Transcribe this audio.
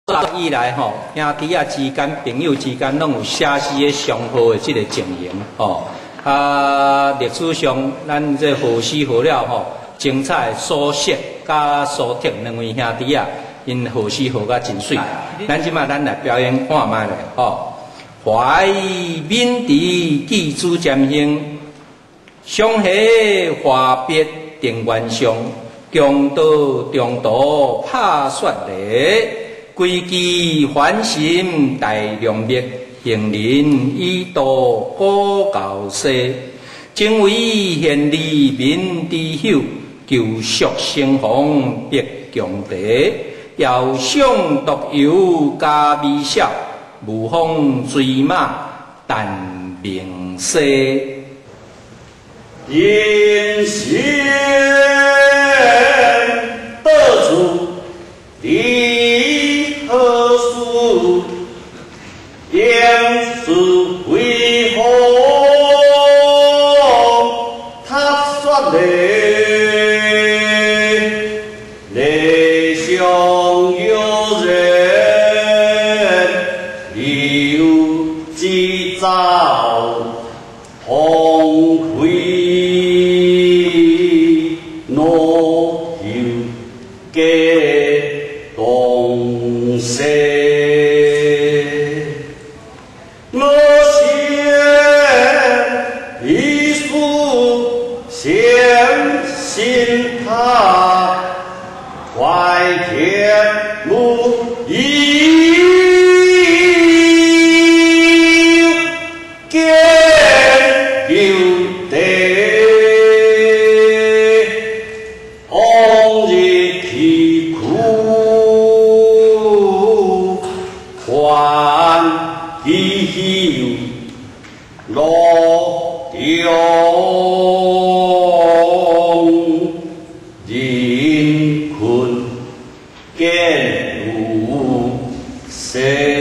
早以來吼，兄弟仔之間、朋友之間，攏有寫詩的相賀的這个情形吼。啊，歷史上咱這賀詩賀了吼，精彩的蘇軾佮蘇軾兩位兄弟仔，𪜶賀詩賀甲真媠。咱這擺咱來表演看覓咧吼。懷緬池記主占興，相携話別定原上，強盜中途拍雪犁。歸期還心大良密，行人已渡古舊世。情為獻禮民之朽，舊俗成風別強地。遙想獨遊加微笑，無風追馬但明西。人生到處離何處？應是隨風踏雪犁，犁上有人留一爪風開路遊過東西。我先一樹先心塔，懷天無疑見有地，往日啼哭還記洛陽人困見如西。